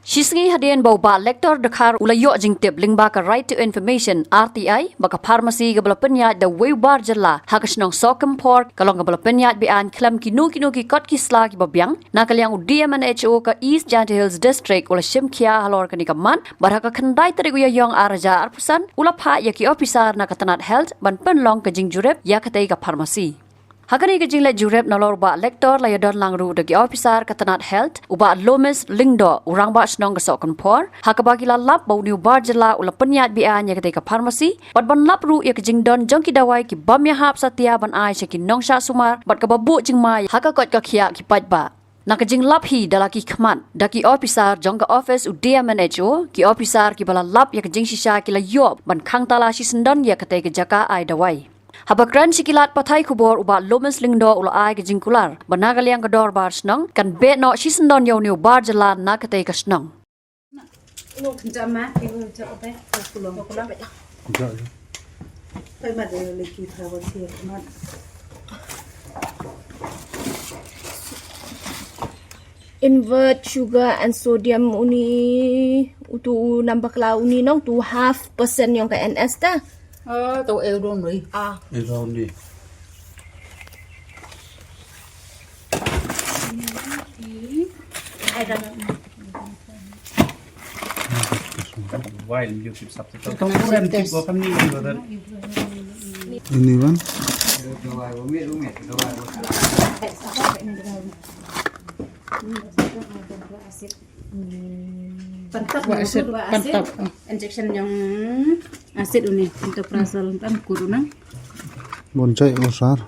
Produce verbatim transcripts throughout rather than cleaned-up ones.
Shisngi hadien ba u Bah Lector Dkhar u la ïoh jingtip lyngba ka Right to Information, R T I, ba ka pharmacy kaba la pynïaid da uwei u bar jylla ha ka shnong Sohkymphor ka long kaba la pynïaid beaiñ khlem kino kino ki kot ki sla kiba biang, na ka liang u D M N H O ka East Jaintia Hills District u la shim khia halor kane ka mat, bad ha ka khyndai tarik u Ïaïong ar hajar arphew san u la phah ïa ki ophisar na ka tnat health ban pynlong ka jingjurip ïa katei ka pharmacy. Ha kane ka jingleit jurip nalor u Bah Lector la ïadon lang ruh da ki ophisar ka tnat health, u Bah Lomis Lyngdoh, u rangbah shnong ka Sohkymphor, ha kaba ki la lap ba une u bar jylla u la pynïaid beaiñ ïa katei ka pharmacy, bad ban lap ruh ïa ka jingdon jong ki dawai ki bym ïahap satia ban ai sha ki nongshah sumar, bad kaba buh jingma ha ka koit ka khiah ki paidbah. Na ka jinglap hi da la ki khmat da ki ophisar jong ka office u D M N H O, ki ophisar kiba la lap ïa ka jingshisha ki la ïoh ban khang tala shisyndon ïa katei ka jaka ai dawai. Haba kren sha ki lad pathai khubor u Bah Lomis Lyngdoh u la ai ka jingkular ba na ka liang ka dorbar shnong kan beh noh shisyndon ïa une u bar jylla na katei ka shnong. Invert sugar and sodium uni utu u nambakla uni nong tu half percent yong ka N S ta. Ah, tu euro ni. Ah. Euro ni. Ini wan. Pantap. Wa asid, pantap. Injection yong asid uni pantoprazole tam kuru na. Bon chai o sar.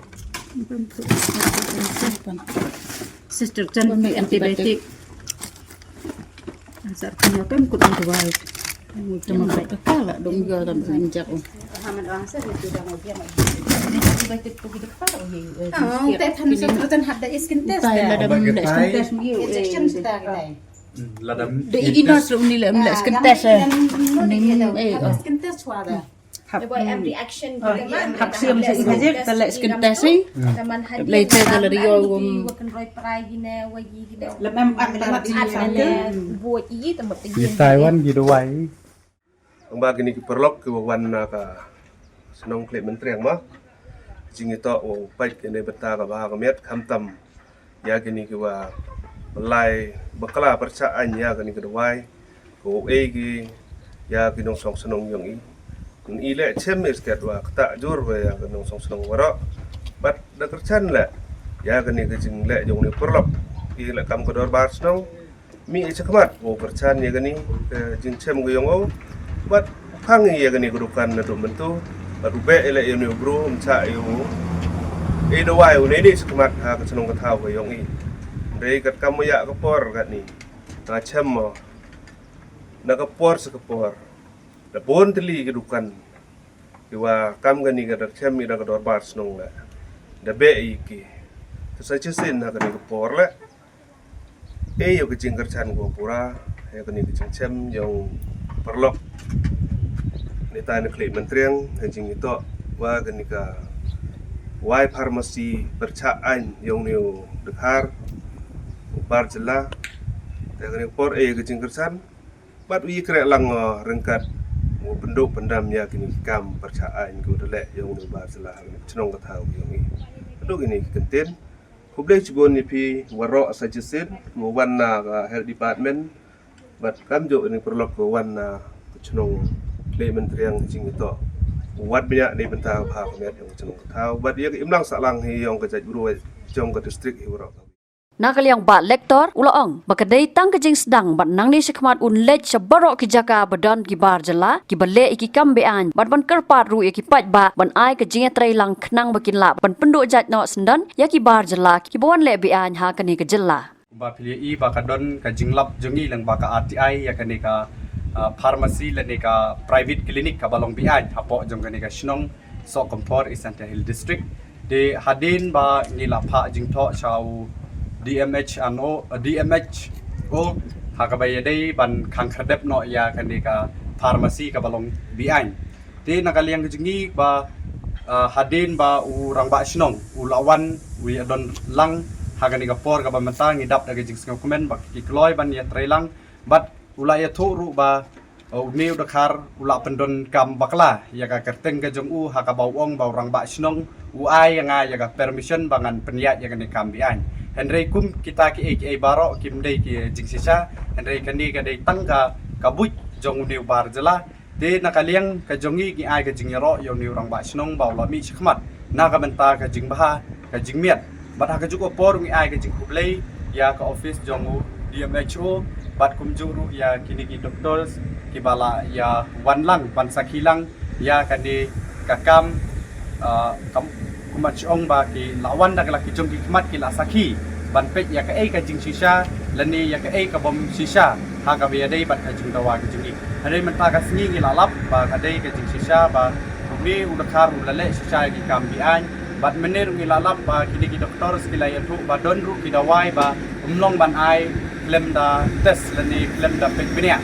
Sister Chan antibiotic. Sar punya tam kuru dawai. Tama ka kala dong ga tam injek. Haman ang sa itu dah mau dia. Antibiotic tu kita kepala. Oh, teh than sa tu tan hada skin test. Injection kita kita. Ladam. De ina sru ni le mle skin test eh. Ni eh. Skin test wa da. Hap siam sa ina je ta le skin test eh. Le te ta le rio gum. Lem em ak ta ji sa le. Ki Taiwan ki dawai. Tang ba kine ki paralok kiba wan na ka shnong Khliehtmyntriang ma, jingïatoh u peit kine bynta kaba ha ka miat khamtam ïa kine kiba lai bakla pyrshah aiñ ïa kine ki dawai, ko ei ki ïa ki nongshong shnong yong i. Ngi leh chem i sket wa kata jur wa ïa ki nongshong shnong waroh. Bad da kyrchan leh ïa kine ki jingleh jong ni paralok, i leh kam ka dorbar shnong. Mih i shakhmat u kyrchan ïa kane ka jingchem ka yong u. Bad u phang ïa kane ka dukan naduh mynta. Bad u beh ïa leh ïa une u bru, um chah ïa u. I dawai u nei nei shakhmat ha ka chnong ka thaw ka yong i. Dei kat kam ïa ka por kat ni. Nga chem mo. Na ka por sa ka por. Da bun tylli ka dukan. Iwa kam kane ka da chem i da ka dorbar shnong leh. Da beh i ki. Te sa chisien ha kane ka por leh. Ei ïa ka jingkyrchan ko pura, ïa kane ka jingchem yong paralok. Nita na Khliehtmyntriang, ka jingïatoh wa kane ka wai pharmacy pyrshah aiñ yong une u Dkhar, u bar jylla. Te kane ka por ei ïa ka jingkyrchan, bad u ïa kreh lang, uh, ryngkat u pynduh pyndam ïa kine ki kam pyrshah aiñ ko da leh yong une u bar jylla ha kane ka chnong ka thaw yong i. Haduh kine ki kyntien. Khublei shibun ïa phi waroh sa shisien, mo wan na ka health department, bad kam jooh ïa ni paralok ko wan na ka chnong Khliehtmyntriang jingïatoh. Wat bniah ni bynta ka bha ka miat yong ka chnong ka thaw, bad ïa ka imlang sahlang hi yong ka jaitbru jong ka district hi waroh. Na ka liang Bah Lector u la ong ba ka dei tang ka jingsdang bad nangne shakhmat un leit sha baroh ki jaka ba don ki bar jylla kiba leh ïa ki kam beaiñ bad ban kyrpad ruh ïa ki paidbah ban ai ka jingïatreilang khnang ba kin lah ban pynduh jait noh syndon ïa ki bar jylla kiba wan leh beaiñ ha kane ka jylla. Ba phi ïa i ba ka don ka jinglap jong i lyngba ka R T I ïa kane ka, ah, pharmacy lane ka private clinic kaba long beaiñ hapoh jong kane ka shnong Sohkymphor, East Jaintia Hills District. Te hadien ba ngi la phah jingthoh sha u D M H and O, D M H O, ha kaba ïadei ban khang khyrdep noh ïa kane ka pharmacy kaba long beaiñ. Te na ka liang ka jong ngi ba, ah, hadien ba u rangbah shnong u la wan u ïa don lang ha kane ka por kaba mynta ngi dap da ka jingsngewkmen ba ki kloi ban ïatreilang bad U la ïathuh ruh ba, uh, une u dkhar u la pyndonkam bakla ïa ka kyrteng ka jong u, ha kaba u ong ba u rangbah shnong u ai ïa nga ïa ka permission ba ngan pynïaid ïa kane ka kam beaiñ. Hynrei kum kita kiei kiei baroh kim dei ki jingshisha, hynrei kane ka dei tang ka, ka buit jong une u bar jylla. Te na ka liang ka jong ngi, ngi ai ka jingïaroh ïa une u rangbah shnong ba u la mih shakhmat na ka bynta ka jingbha ka jingmiat. Bad ha kajuh ka por ngi ai ka jingkhublei ïa ka office jong u D M H O, bad kumjuh ruh ïa kine ki doctors kiba la ïa wan lang ban sakhi lang ïa kane ka kam, ah, kam, kumba shu ong ba ki la wan da ka la ki jong ki khmat ki la sakhi ban peit ïa kaei ka jingshisha lane ïa kaei ka bym shisha ha kaba ïadei bad ka jingdawa ka jong ngi. Hynrei mynta ka sngi ngi la lap ba ka dei ka jingshisha ba une u dkhar u la leh shisha ïa ki kam beaiñ. Bad mynne ruh ngi la lap ba kine ki doctors ki la ïathuh ba don ruh ki dawai ba ym long ban ai khlem da test lane khlem da peit bniah.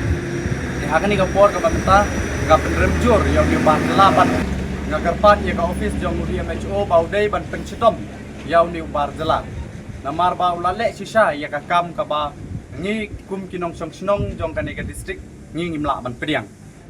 Te ha kane ka por kaba mynta nga pynrem jur ïa une u bar jylla bad nga kyrpad ïa ka office jong u D M H O ba u dei ban pynshitom ïa une u bar jylla. Namar ba u la leh shisha ïa ka kam kaba ngi kum ki nongshong shnong jong kane ka district ngi ngim lah ban pdiang.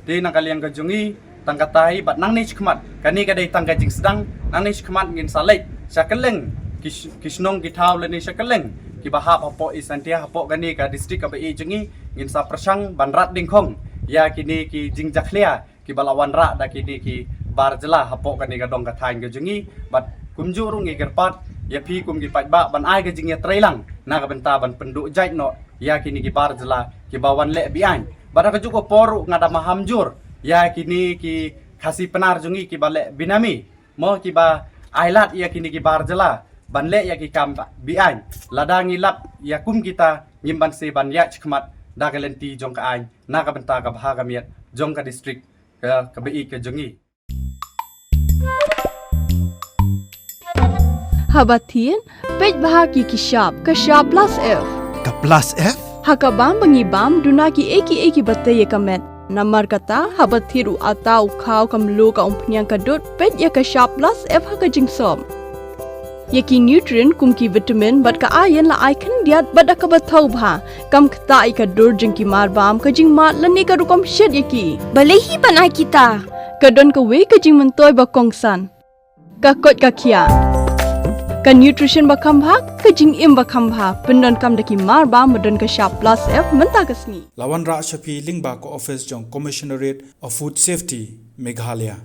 Te na ka liang ka jong ngi, tang katai bad nangne shakhmat, kane ka dei tang ka jingsdang, nangne shakhmat ngin sa leit sha kylleng ki sh-, ki shnong ki thaw lane sha kylleng kiba hap hapoh East Jaintia, hapoh kane ka district kaba ïeit jong ngi, ngin sa pyrshang ban rat dyngkhong ïa kine ki jingjakhlia kiba la wanrah da kine ki bar jylla hapoh kane ka dong ka thaiñ ka jong ngi. Bad kumjuh ruh ngi kyrpad ïa phi kum ki paidbah ban ai ka jingïatreilang na ka bynta ban pynduh jait noh ïa kine ki bar jylla kiba wan leh beaiñ. Bad ha kajuh ka por ruh nga da maham jur ïa kine ki Khasi Pnar jong ngi kiba leh benami, mo, kiba ai lad ïa kine ki bar jylla ban leh ïa ki kam ba-, beaiñ. Lada ngi lap ïa kum kita ngim banse ban ïaid shakhmat da ka lynti jong ka aiñ na ka bynta ka bha ka miat jong ka district ka, kaba ïeit ka jong ngi. Haba thied, peit bha ki ki shap, ka shap plus F. Ka plus F? Ha ka bam ba ngi bam, duna kiei kiei kiba tei ïa ka met. Namar kata, haba thied u atta, u khaw, ka mluh, ka umphniang, ka dud, peit ïa ka shap plus F ha ka jingsop. Ïa ki nutrient kum ki vitamin bad ka iron la ai khyndiat bad da kaba thaw bha. Kam ktah ïa ka dur jong ki mar bam, ka jingmad lane ka rukom shet ïa ki. Balei hi ban ai kita? Ka don kawei ka jingmyntoi ba kongsan. Ka koit ka khiah. Ka nutrition ba kham bha, ka jingim ba kham bha. Pyndonkam da ki mar bam ba don ka shap plus F mynta ka sngi. La wanrah sha phi lyngba ka office jong Commissionerate of Food Safety, Meghalaya.